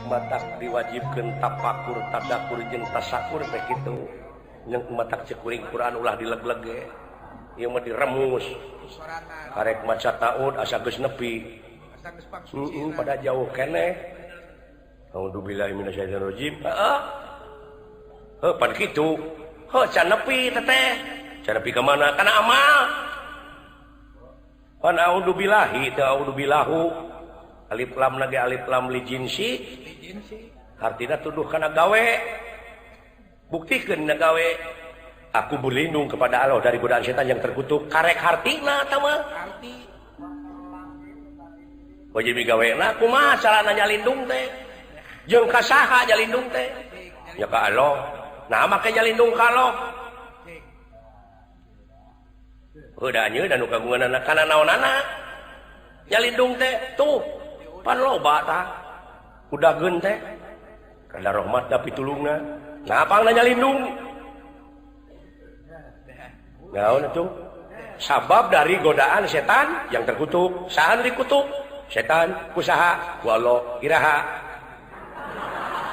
Matak diwajibkeun tapakur tadakur jeung tasakur teh kitu. Jeung matak cek kuring Quran ulah dileg-leg ge. Ieu mah diremus. Karek maca taud asa geus nepi. Pada jauh keneh. A'udzubillahi minasyaitonirrajim. Heeh. Heuh pan kitu. Heuh can nepi teteh. Can nepi ka mana? Kana amal. Pan a'udzubillahi teu a'udzubillahu. Alif lam lagi alif lam li jinsi. Artinya tuduh kana gawe. Buktikeun na gawe. Aku berlindung kepada Allah dari godaan setan yang terkutuk. Karek hartina eta mah. Arti. Wajib gawena kumaha carana nyalindung teh? Jeung ka saha nyalindung teh? Ya ka Allah. Nah make nyalindung ka Allah. Heuh da anjeun anu kagunganana kana naonana? Nyalindung teh tuh pan loba tah. Udageun teh. Kana rahmat da pitulungna. Nah pangna nyalindung. Naon atuh? Sabab dari godaan setan yang terkutuk. Saha dikutuk? Setan kusaha ku Allah iraha.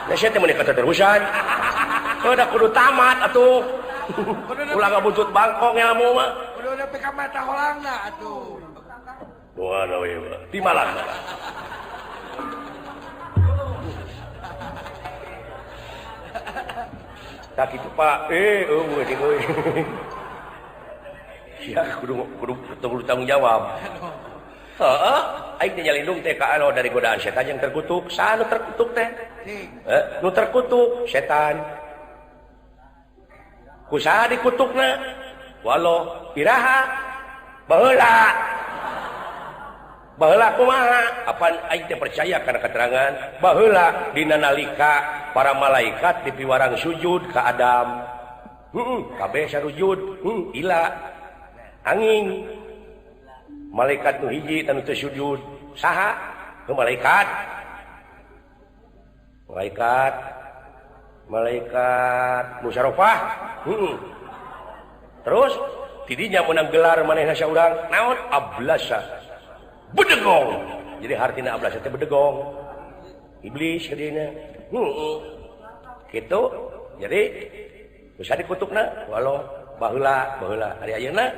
Nah sia teh meuni keterusan. Heuh da kudu tamat atuh. Ulah ngabuntut bangkong ilmu mah. Kudu nepi ka mata holangna atuh. Wah, we mah. Timalah. Tak kitu Pak. Eueuh jeung euy. Sia kudu tanggung jawab. Heeh, aing teh nyalindung teh ka Allah dari godaan setan yang terkutuk. Saha nu terkutuk teh? Nu terkutuk setan. Ku saha dikutukna? Walau iraha baheula. Baheula kumaha? Apan aing teh percaya kana keterangan baheula dina nalika para malaikat dipiwarang sujud ka Adam. Heeh, kabeh sarujud, ila angin. Malaikat nu hiji tanu teu sujud. Saha? Nu malaikat. Malaikat. Malaikat musyarofah. Terus tidinya menang gelar manehna saurang naon? Ablasa. Bedegong. Jadi hartina ablasa teh bedegong. Iblis jadina. Kitu. Jadi bisa dikutukna walau baheula baheula ari ayeuna.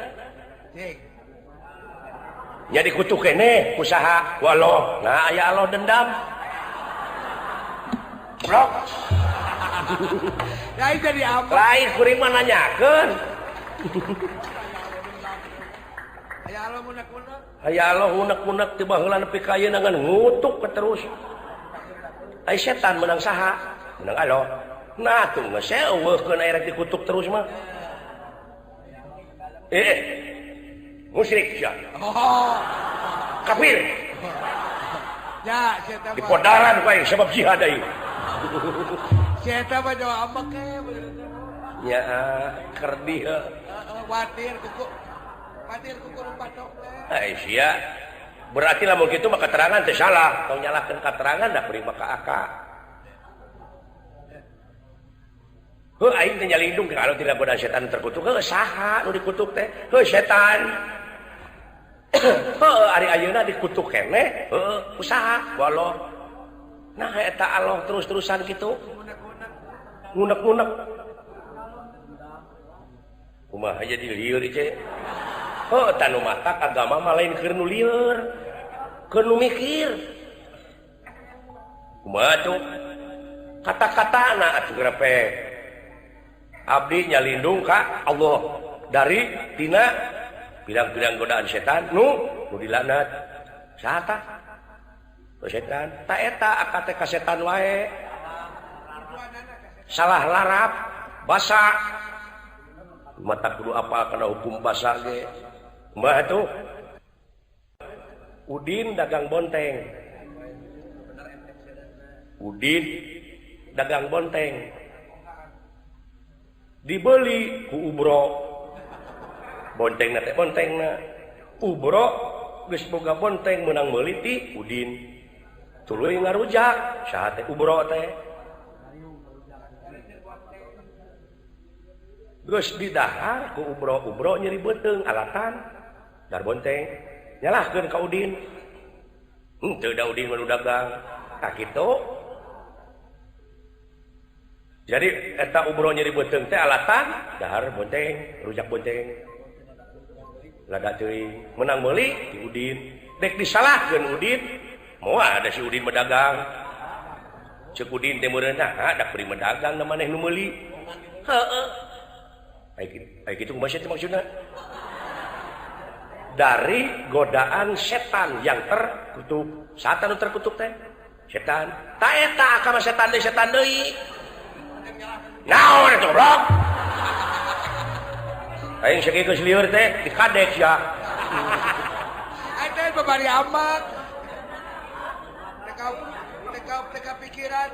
Nya dikutuk keneh ku saha? Ku Allah. Nah aya Allah dendam. Blok. Lain jadi apa? Lain kuring mah nanyakeun. Aya Allah munek-munek. Aya Allah munek-munek ti baheula nepi ka ayeuna ngan ngutuk terus. Ai setan menang saha? Menang Allah. Nah tuh geus eueuhkeun aya rek dikutuk terus mah. Musyrik sia. Oh. Kafir. Ya, sia di podaran bae sebab jihad deui. Sia eta mah jawab ambek ge. Ya, kerdi heuh. Heeh, watir kuku. Watir kuku patok teh. Ai sia. Berarti lamun kitu mah keterangan teh salah. Tong nyalahkeun keterangan da kuring mah ka aka. Heuh aing teh nyalindung kalau tidak godaan setan terkutuk. Heuh saha nu dikutuk teh? Heuh setan. Heuh ari ayeuna dikutuk keneh, heuh usaha ku Allah. Nah eta Allah terus-terusan kitu. Ngunek-ngunek. Kumaha jadi lieur ieu? Heuh tah nu matak agama mah lain keur nu lieur. Keur nu mikir. Kumaha tuh? Kata-katana atuh grepe. Abdi nyalindung ka Allah dari tina pirang-pirang godaan setan nu dilaknat. Saha tah? Setan. Ta eta akad teh ka setan wae. Salah larap basa. Mata kudu apal kana hukum basa ge. Kumaha tuh? Udin dagang bonteng. Udin dagang bonteng. Dibeli ku Ubro. Bontengna teh bontengna. Ubro geus boga bonteng meunang meuli ti Udin. Tuluy ngarujak saha teh Ubro teh. Geus didahar ku Ubro, Ubro nyeri beuteung alatan dar bonteng. Nyalahkeun ka Udin. Henteu da Udin mah nu dagang. Tah kitu. Jadi eta umroh nyeri beuteung teh alatan dahar bonceng, rujak bonceng. Lada teuing, menang meuli ti Udin. Dek disalahkeun Udin, moal ada si Udin medagang. Ceuk Udin teh meureun nah da kuring medagang da maneh nu meuli. Heeh. Ai kitu kumaha teh maksudna? Dari godaan setan yang terkutuk. Satan nu terkutuk teh setan. Ta eta akama setan deui setan deui. Naon eta goblok? Aing sakieu geus lieur teh dikadek sia. Aing teh babari amat. Teka pikiran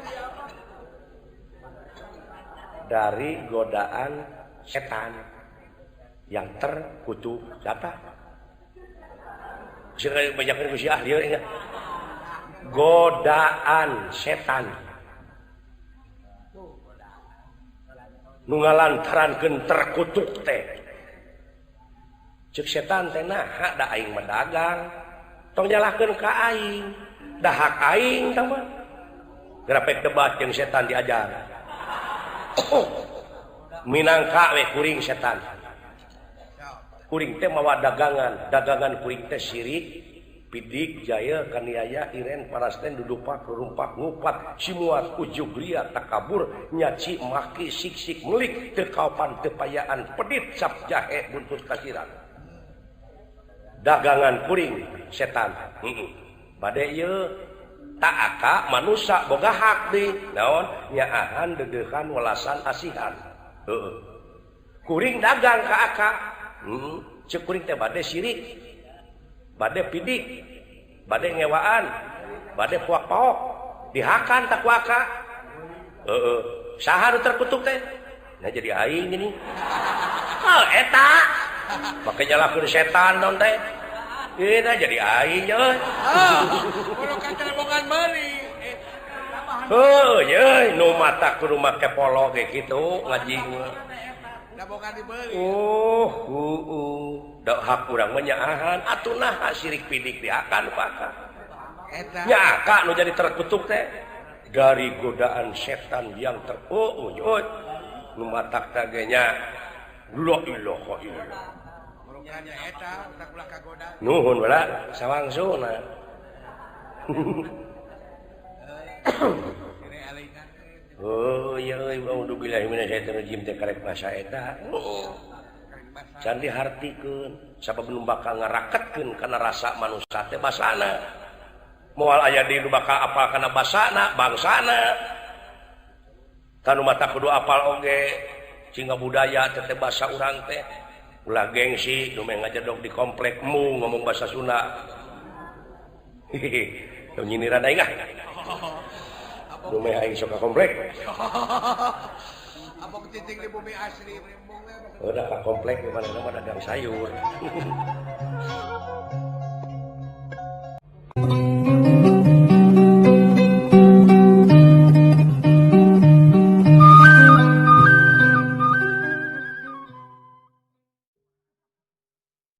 dari godaan setan yang terkutuk. Siapa? Banyak ku si ah lieur ingat. Godaan setan nu ngalantarankeun terkutuk teh. Ceuk setan teh naha da aing mah dagang. Tong nyalahkeun ka aing. Da hak aing tah mah. Grapek debat jeung setan diajar. Minangka we kuring setan. Kuring teh mawa dagangan, dagangan kuring teh sirik, pidik, jaya, kaniaya, iren, parasten, dudupak, rurumpak, ngupat, simuat, ujug, ria, takabur, nyaci, maki, siksik, melik, tekaopan, tepayaan, pedit, cap, jahe, buntut kasiran. Dagangan kuring setan. Bade ieu tak aka manusa boga hak di naon nyaahan deudeuhan welasan asihan. Heeh. Kuring dagang ka aka. Ceuk kuring teh bade sirik, bade pidik, bade ngewaan, bade puak-paok, dihakan tak ku aka. Heeh. Saha nu terkutuk teh? Nah jadi aing gini. Oh eta. Make nyalahkeun setan naon teh? Ieu jadi aing euy. Kudu kacelebongan meuli. Heuh, euy nu mata kudu make polo ge kitu ngaji mah. Oh, heueuh. Da hak urang mah nyaahan atuh naha sirik pidik diakan ku aka. Eta. Nya aka nu jadi terkutuk teh dari godaan setan yang terkutuk. Nu matak teh ge nya la ilaha illallah. Nuhun bala sawangsuna. Oh iya euy auzubillahi minasyaitonir rajim teh karek basa eta. Can dihartikeun sabab nu bakal ngaraketkeun kana rasa manusia teh basana. Moal aya di nu bakal apal kana basana, bangsana. Tanu mata kudu apal oge sehingga budaya teh basa urang teh. Ulah gengsi nu meh ngajedog di komplek mu ngomong bahasa Sunda. Hehehe, nu nyindiran aing ah. Nu meh aing sok ka komplek. Abang cicing di bumi asli. Udah ka komplek di mana-mana dagang sayur.